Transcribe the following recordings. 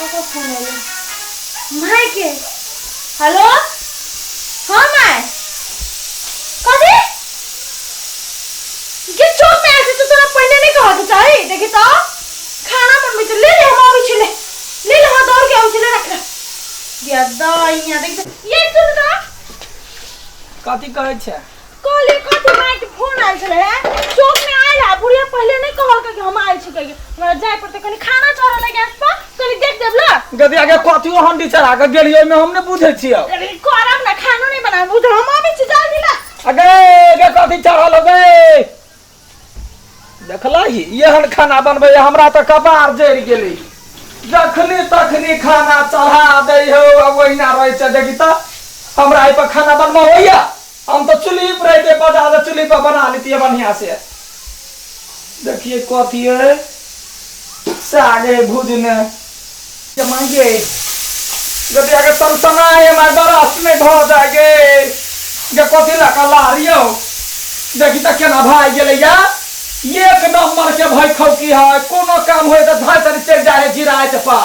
ककर फोन एलै माय के हेलो हाँ माय कथी गे चौक में आयल छी तो तोरा पहिने नहीं कहऽ के चाही देखी तो खाना बनबै छै ले ले हम आबै छी ले ले ले हम दौड़ के आबै छी ले रख ले गे दैया देख ये सुन तो कथी कहै छै कहलियै कथी माय के फोन आयल छलै हे चौक में आयल है बुढ़िया पहिले नहीं कहलकै कि हम आयल छी कहिके हमरा जाय पड़तै कनि खाना चढ़ल है गैस पर कनि देख देब ल गदिया के कथी हंडी चढ़ा के गेलियै ओहिमे हम नहि बुझै छियै अरे करब ना खानो नहीं बनाब बुझ हम आबै छी जल्दी ला अगे गे कथी चढ़ल हो गे देखलही एहन खाना बनबै हमरा तऽ कपार जरि गेलै जखनी तखनी खाना चढ़ा दै हो आ ओहिना रहै छै देखी तऽ हमरा एहि पर खाना बनबऽ होइया हम तऽ चूल्ही पर रहिते बजा दे चूल्ही पर बना लेतियै बढ़िया से देखिए कथी है साग है भुजने मांगे गदिया के सनसनाए माय बरस में भ जाय गे गे कथी लऽ कऽ लारियौ देखी तऽ केना भागि गेलै या एक नंबर के भय खौकी है कोनो काम होय तऽ धाय तनी चलि जाइ है जिरायत पर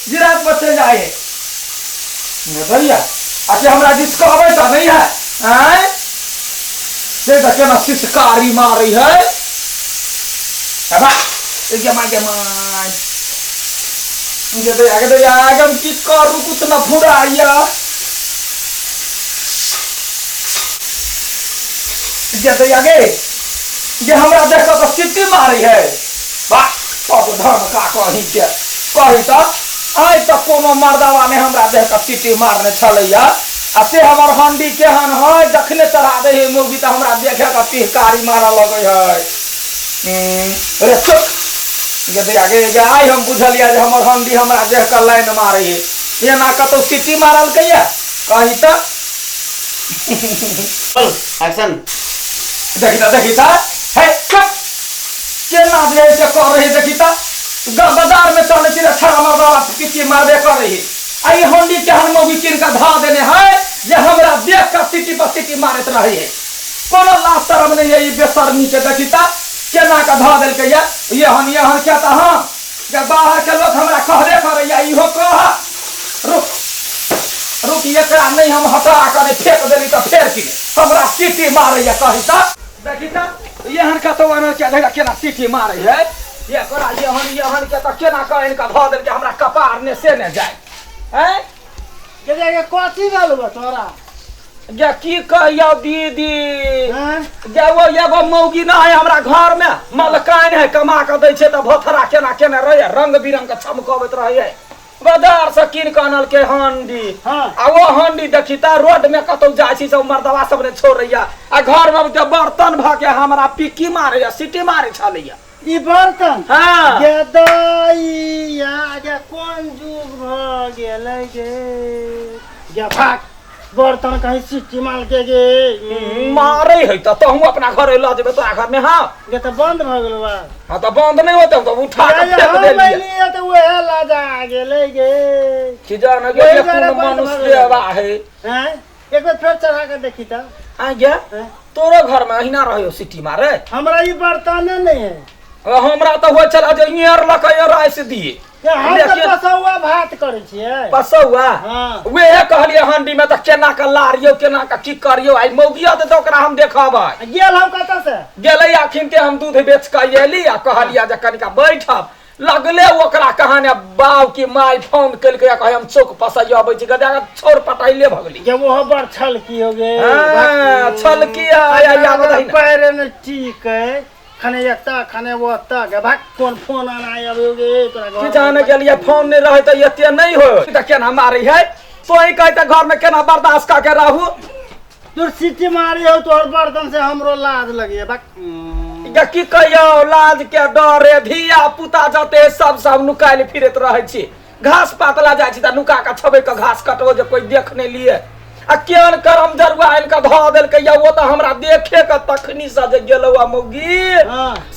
जिरायत पर चलि जाइ है ने भैया अच्छा हमरा दिस कहबै तऽ नहि है आँय से तऽ केना सिसकारी मारै है हे गे माय गे माय गे दैया गे दैया हम की करू कुछ न फुराइया गे दैया गे गे हमरा देख कऽ सीटी मारै है वाह पग धन का कही के कही तऽ आइ तक कोनो मर्दावा ने हमरा देख कऽ सीटी मारने छलैया आ से हमर हंडी केहन है जखने चढ़ा दै है मौगी तऽ हमरा देखे कऽ पिहकारी मारऽ लगै है रे चुप गे दैया गे गे आइ हम बुझलियै जे हमर हंडी हमरा देख कऽ लाइन मारै है एना कतौ सीटी मारलकै या कही तऽ एक्शन देखी तऽ देखी तऽ हे चुप केना जे है से कर रही देखी तऽ बाजार में चलै छी तऽ छड़ा मर्दावा पिट्टी मारबे कर रही आ ई हंडी केहन मौगी कीन कऽ धऽ देने है जे हमरा देख कऽ सीटी पर सीटी मारैत रहै है कोनो लाज शरम नहीं है ई बेशर्मी के देखी तऽ केना कऽ धऽ देलकै ये एहन एहन के तऽ हम जे बाहर के लोक हमरा कहबे करैया इहो कह रुक रुक एकरा नहीं हम हटा कऽ नहि फेंक देली तऽ फेर की हमरा सीटी मारैया कही तऽ देखी तऽ एहन कतौ आनल के देखा केना सीटी मारै है एकरा एहन एहन के तऽ केना कऽ आनि कऽ धऽ देलकै हमरा कपार ने से ने जाय हैं गे कथी भेल बा तोरा गे की कहियौ दीदी हैं? गे ओ एगो मौगी ना है हमरा घर में मलकाइन है कमा कऽ दै छै तऽ भोथरा केना केना रहैए रंग बिरंग के चमकबैत रहैए बाजार से कीन कऽ आनलकै हंडी आ ओ हंडी देखी तऽ रोड में कतौ जाइ छी सब मर्दवा सब ने छोड़ैया आ घर में जे बर्तन भऽ के हमरा पिक्की मारैया सीटी मारै छलैया ई बर्तन गे दैया गे कोन जुग भऽ गेलै गे गे भाग बर्तन कहीं सिट्टी मार के गे मारै है तऽ तहूँ अपना घर लऽ जेबै तोरा घर में हाँ गे तऽ बंद भऽ गेल बा हाँ तऽ बंद नहि होतै तऽ उठा कऽ गे, फेंक हम देलियै एलियै तऽ उएह लाजा गेलै गे कि जाने ओहि गेलियै दुआरे कोन बंद भऽ मनुष्य गेलै। देवा है हैं एक बेर फेर चढ़ा के देखी तऽ आ गे हैं? तोरो घर में अहिना रहियो सिटी मारे हमरा ई बर्तने नहीं है हमरा तऽ होइ छल जे इयर लऽ कऽ राइस दिए ये हम तऽ लेकिन- पसौआ भात करै छियै पसौआ हाँ। वेहे कहलियै हंडी में तऽ केना कऽ लारियौ केना कऽ की करियौ आइ मौगिया तऽ ओकरा हम देखबै आ गेल हम कतऽ से गेलै अखिन ते हम दूध बेच कऽ एली आ कहलियै जे कनिका बैठब लगले ओकरा कहाने बाप की my phone केलकै आ कहै हम चौक पसैया अबै छी गदा छोड़ पटैले भगली जे ओहो बड़ छलकी हो गे हाँ, छलकी है, आया, आया, बताही ना। पैर ने ठीक है खने एता खने ओता गे भाग कोन फोन आना आबे गे तोरा घर की जाने के लिए फोन नहीं रहे तो एते नहीं हो तऽ केना मारै है तोही कहे तऽ घर में केना बर्दाश्त कऽ के रहू तोर सीटी मारी हो तोहर बर्तन से हमरो लाज लगे बक गे की कहियौ लाज के डरे धिया पुता जते सब सब नुकायल फिरैत रहै छी घास पातला जाइ छी तऽ नुका कऽ छबै कऽ घास कटबो जे कोई देख नहि लिए आ केहन करम जरुआ आनि कऽ धऽ देलकै या ओ तऽ हमरा देखे कऽ तखनी से जे गेलौ आ मौगी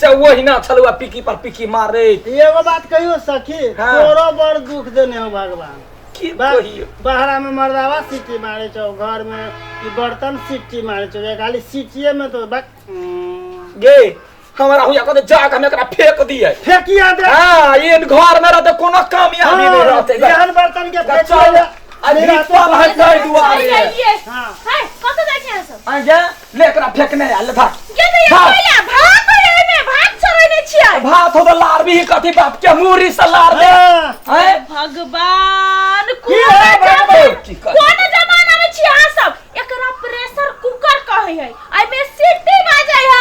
से ओहिना छलौ आ पिकी पर पिकी मारैत एगो बात कहियो सखी तोरो बड़ दुख देने हो भगवान की कहियो बाहरा में मर्दावा सीटी मारे छौ घर में ई बर्तन सीटी मारे छौ खाली सीटिए में तो बक गे हमरा हुया कहते जा के हम एकरा फेंक दिए। फेंकिया दे। हां, ये घर में रहते कोनो कामयाबी नहीं रहते। एहन बर्तन के चल, फेंकिया। आ धीपल है ताहि दुआरे। हाँ। है, कतऽ जाइ छी अहाँ सब? आ जा ले एकरा फेंकने आ ले भाग। गे तऽ भात। पहिले भात एहिमे भात चढ़ेने छियै। भात हो तऽ लारबी ही कथी बाप के मूरी से लार दे। हाँ। हैं? भगवान, की कोन है जमाना भगवान? की कही? कोन जमाना में छी अहाँ सब? एकरा प्रेशर कुकर कहै है, एहिमे सीटी बाजै है।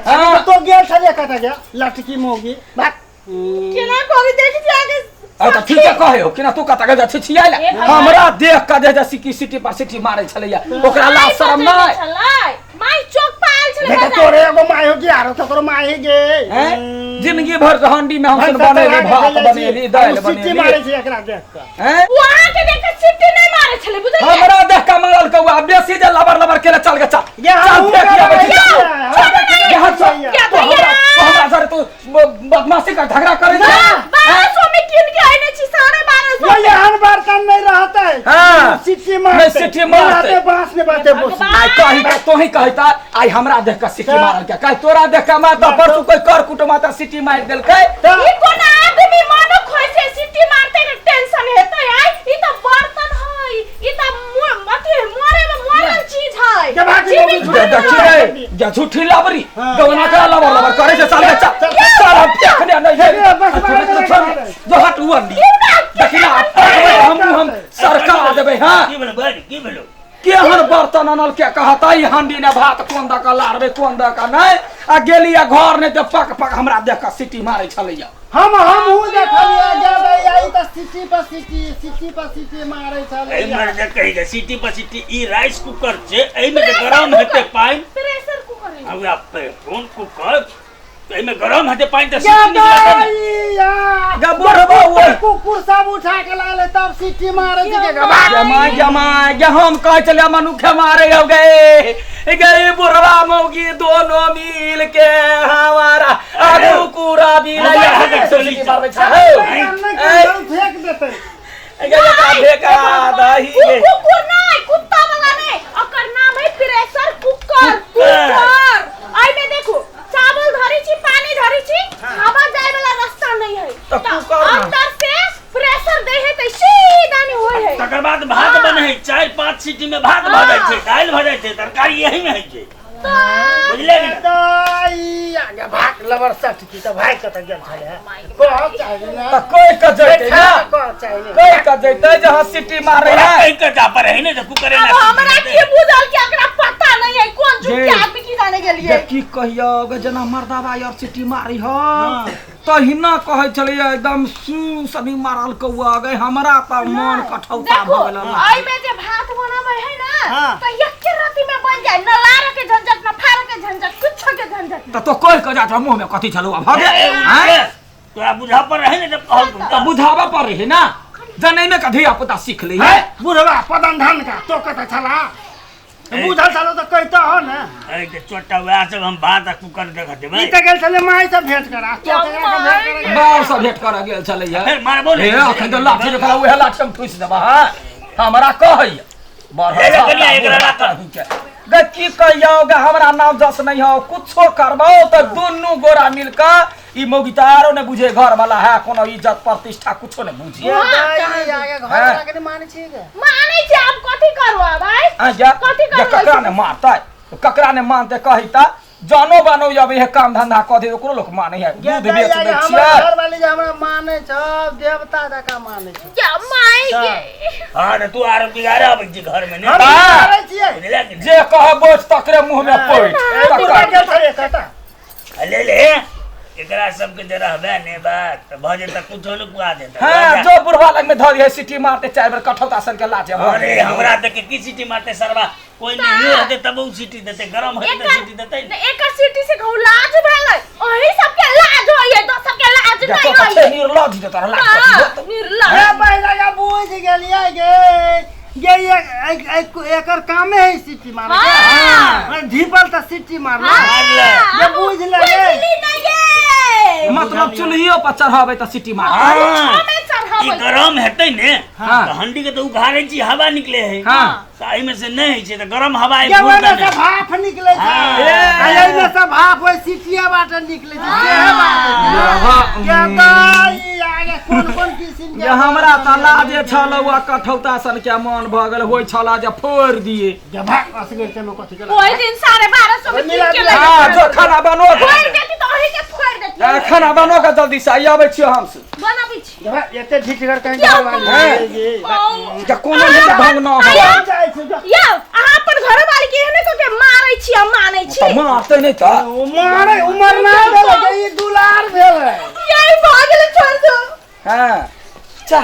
हाँ। तो गेल छलियै कतऽ गे लटकी मौगी भाग। केना कहै देखि छी अहाँके। आ तऽ ठीके कहै हो कि ना तू कतऽ गेल छिछियाइ ला? हे भगवान। हमरा देख के जे सिकी सिटी पर सिटी मारै छलैया, ओकरा लाज शरम नहि। छलै माय चौक पर आयल छलै देख बाजार। तोरे एगो माय हो कि आरो ककरो माय है गे। हैं? जिंदगी भर हांडी में हम सुन बनेली भात बनेली दालि सिटी बनेली। मारै छै एकरा देख कऽ। हैं? ओ अहाँके देख के सीटी नहि मारै छलै, बुझलियै? हमरा देख के मारल कौआ बेसी जे लबर लबर केले चल गे चल। गे चल हमहूँ फेंक करबै आबै छी। छियै, चल, हम गे हट, चल। देखबै। तो हमरा तो हमरा सर तू बदमाशी का झगड़ा करै छै। 1200 में कीन के आने छी, 1250। ये एहन बर्तन नहीं रहते। हाँ। सिटी मारते। नहीं, सिटी मारते। रहते बांस ने बाते बोसी। आइ कही त तोही कहता आइ हमरा देख के सिटी मारल के कहि तोरा देख के मारता परसू कोई कर कुटुम आता सिटी मारि देलकै। ई कोन आदमी मनुख होइ छै सिटी मारते के टेंशन हेतै? आइ ई त बर्तन है, ई त अथी है, मरे में मरल चीज है। के भागी जीवित मौगी जे थोड़े देखी है। रे जे झूठी लबरी हाँ। गवना करा लबर लबर करे छै चल गे चल चल हम देखने नहीं है। ए, बस, बस, बस, बस। जो हट हुआ नी देखी ना हम सरका देबै। हां की भेलो बड़ की भेलो? केहन बर्तन अनल के कहता ई हांडी ने भात कोन दऽ कऽ लारबै कोन दऽ कऽ नहि, आ गेली आ घर नहि तऽ पक पक हमरा देख कऽ सीटी मारै छलैया। हम हमहूँ देखलियै गेलै आई तऽ सिटी पर सिटी सिटी पर सिटी मारै छलै। एहि मे जे कही जे सीटी पर सीटी, ई राइस कुकर छै, एहिमे जे गरम हेतै पानि। प्रेशर कुकर है। आ पे कोन कुकर, एहिमे गरम हेतै पानि तऽ सीटी निकलतै ने। गे बुढ़बा ओहि कुकुर सब उठा के लाले तब सिटी मारै छै के गबा। जमा जमा गे हम कहै छलियै मनुखे मारे हो गए गए बुढ़वा मौगी दोनों मिल के हमारा आगू कुरा भी सीटी मारबै छै हौ। फेंक देतै। गे एकरा फेका दही उ गे। कुकुर नहीं, कुत्ता वाला नहीं, ओकर नाम है प्रेशर कुकर। कुकर एहिमे देखू चावल धरी छी, पानी धरी छी, हवा जाय वाला रास्ता नहीं है, तऽ कुकर ना। अंदर से प्रेशर दे है तऽ सीधा नहीं होय है। तकर बाद भात बनै है, 4-5 सीटी में भात भऽ जाइ छै, दालि भऽ जाइ छै, तरकारी यही में होइ छै, बुझलियै कि ने? दाई आगे भाग लबर सटकी तऽ भाग कतऽ गेल छलै कहब चाही ने। तऽ कहि कऽ जैतै ना, कह चाही ने। कहि कऽ जैतै जे हँ सिटी मारै तोरा है। कहि कऽ जा पर है ने जे कुकरे अब ना हमरा सीटी की देतै। बुझल कि एकरा पता नहीं है कोन जुग के जे। आदमी की जाने गेलियै। जे की कहियो गे जेना मर्दाबा यार सिटी मारी हो तहिना कहै छलैया एकदम सू सनी मारल कौआ गे, हमरा तऽ मन कठौता देखो भऽ गेल। एहिमे जे भात बनाबै है ना हाँ। तऽ एके राति में बन जाय, न लार के झंझट न फार के झंझट, कुछो के झंझट। तऽ तो कहि कऽ जात मुँह में कथी छलौ भऽ ए, गेल ए, तोरा बुझा पर रहै ने जब कहल तऽ बुझाबऽ पड़ै है ना, जनैमे के धिया पुता सीख लै है। बुढ़वा पदन धान का तो कतऽ छला बुझल छलो तऽ कहितऽ हो ने। अरे के चोटा वएह सब हम भात आ कुकर देखऽ देबै। ई तऽ गेल छलै माय से भेंट करा तो ककरा से भेंट करा। बाप से भेंट करऽ गेल छलैया। फेर मारबो ने। हे अखन तऽ लाठी देखला उएह लाठी हम ठुसि देबऽ। हँ हमरा कहैया ए, ए, कनिया, एकरा राख। गे की कहियौ गे हमरा नाम जस नहीं हो, कुछो करबौ तऽ दुनू गोरा मिल कऽ ई मौगितारो ने बुझे घर वाला है, कोनो इज्जत प्रतिष्ठा कुछो ने बुझे। ये दाई आगे घर हाँ। वाला के नहीं मानै छी गे। मानै छी आब कथी करू आब आइ? आ जा कथी जे करबै? ककरा ने मारतै ककरा ने मानतै कही तऽ जानो बानो अब इहे काम धंधा कऽ दे ओकरो लोक मानै है, ये दूध दाई बेच आगे दै हमर छियै। घर वाली जे हमरा मानै छ देवता जकाँ मानै छै। क्या माय गे। हाँ तऽ तू आरो बिगाड़े अबै छी घर में ने। हम हाँ। बिगाड़ै छियै। बुझलियै कि ने? जे कहबो तकरे मुँह में पैठ बुढ़वा तकर। गेल छलै कतऽ? ले ले एकरा सबके जे रहबे ने बात तऽ भऽ जेतै कुछो ने पुआ देतै। हाँ जो बुढ़वा लग में धरी है सिटी मारते चारि बेर कठौता सन के लाजे भऽ अरे गेलै। हमरा देख के की सीटी मारते सरवा, कोई नहीं रहते तब उ सीटी देते, गरम होते तऽ सीटी देते। ने एकर सीटी से कहू लाज भेलै, ओही सबके लाज होइए, दोसर के लाज जा नहीं तो छै होइए। निर्लज जे तोरा लाज हाँ, कथी होतौ? निर्लज। हे पहिला के बुझ गेलियै गे गे एकर कामे है सिटी मारना। हाँ। धीपल तऽ सिटी मारना। हाँ, ये बुझ ले गे। बुझली नहीं गे। मतलब चूल्हियो पर चढ़ाबै तऽ सिटी मारतै। हाँ। हमें चढ़ाबै। ई गरम हेतै ने हाँ। तऽ हंडी के तऽ उघारै छी, हवा निकले है। हाँ। तऽ एहिमे से नहि होइ छै तऽ गरम हवा गे ओहिमे घुरतै से नहि। भाफ निकलै छै। हाँ। आ एहिमे से भाफ ओहि सीटिया बाटे निकलै छै, सेहे बात हाँ। गे दाइ आगे कोन कोन किसिम के जे हमरा तऽ लाजे छल ओ कठौता सन के मन भऽ गेल होइ छल जे फोड़ि दिए। गे भाग असगर छै मे कथी के ओहि दिन 1250 में मिला कीन के मिला। लए हाँ, जो खाना बनो। फोड़ि देती तऽ ओहि के फोड़ि देती। खाना बनो के जल्दी से, आइ आबै छियै हम से। बनाबै छी। गे भाग एते ढिठगर कहीं क्या घरवाली हैं? गे। जे कोनो नहि ढंग न हो। आया। जाइ छै जा। यौ, अहाँ अपन घरवाली के एहने कऽ के मारै छी आ मानै छी? तऽ मारतै नहि तऽ। ओ मारे उमर ना भेलै गे, ई दुलार भेलै। यही भऽ गेलै, छोड़ दो। हाँ, चा।